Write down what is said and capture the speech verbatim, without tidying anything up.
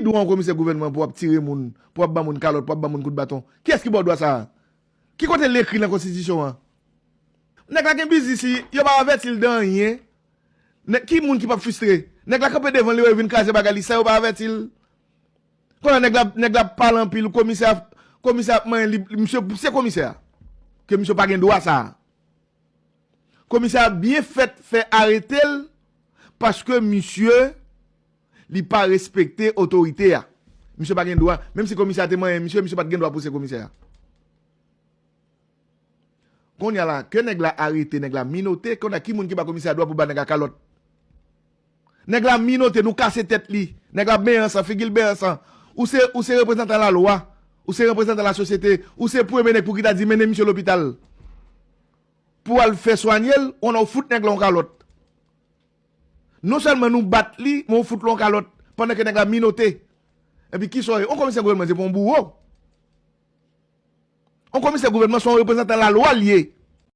dwa yon komisè gouvènman pou w ap tire moun, pou w ap ban moun kalòt, pou w ap ban moun kout baton? Kiyès ki ba w dwa sa a? Ki kote l ekri nan konstitisyon an? Nèg la gen biznis li, yo pa avèti l de anyen. Nèg, ki moun ki p ap fristre? Nèg la kanpe devan li, yo vin kraze bagay li san yo pa avèti l. Kounye a nèg la, nèg la ap pale anpil, komisè, komisè ap manyen li, misye se komisè a. Ke misye pa gen dwa sa a. Komisè a byen fèt fè arete l paske misye li pa respekte otorite a. Misye pa gen dwa, menm si komisè a te manyen misye, misye pa t gen dwa pou se komisè a. Kounye a la, ke nèg la arete, nèg la minote, kounye a ki moun ki ba komisè a dwa pou ba nèg la kalòt? Nèg la minote, nou kase tèt li. Nèg la benyen san, figi l benyen san. Ou se, ou se reprezantan lalwa. Ou se reprezantan lasosyete. Ou se premye nèg pou ki ta di mennen misye lopital. Pou al fè swanye l, ou fout nèg la yon kalòt. Non sèlman nou bat li, men ou fout l yon kalòt. Pandan ke nèg la minote. Epi ki sa w ye? Yon komisè gouvènman se pou yon bouro. Yon komisè gouvènman se yon reprezantan lalwa l ye.